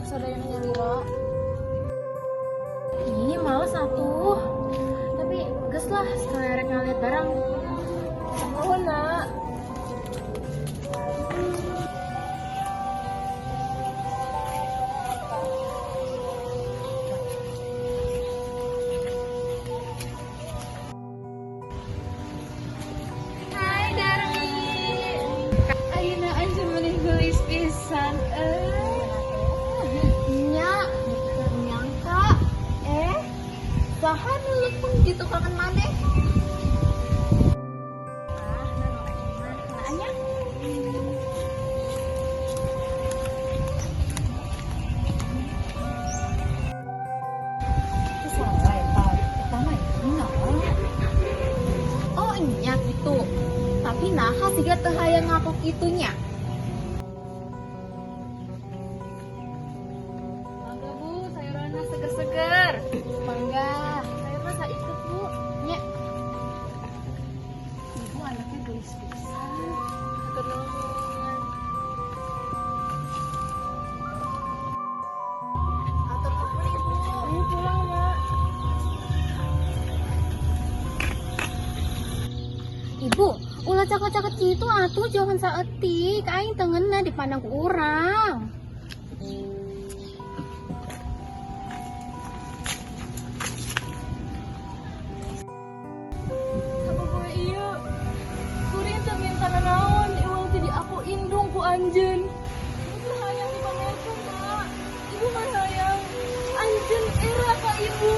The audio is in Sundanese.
Sadayana nyalira. Ih, males atuh. Tapi geus lah, sekali rek ngaliat barang. Nuhun, Nak. Hai, Darmi. Ayeuna anjeun meni geulis pisan euy. Nya, teu nyangka. Eh, saha nu lempeng gitu kangen maneh? Ah, nah, nya. Itu salah eta. Eta mah nya. Oh, nya gitu. Tapi naha siga teu hayang ngaku kitu nya. Mangga, Bu, sayurannya seger-seger. Mangga. Sayurnya saikut, Bu. Nya. Ibu anaknya geulis pisan. Hatur nuhun. Hatur nuhun, Ibu. Ayo pulang, Mak. Ibu, ulah caket-caket gitu atuh, jauhan saeutik. Aing teu ngeunah dipandang ku urang. Sapopoe ieu kuring teu minta nanaon iwal ti diaku indung ku anjeun. Ibu teu hayang dipamerkeun, Mak. Ibu mah hayang anjeun era ka ibu.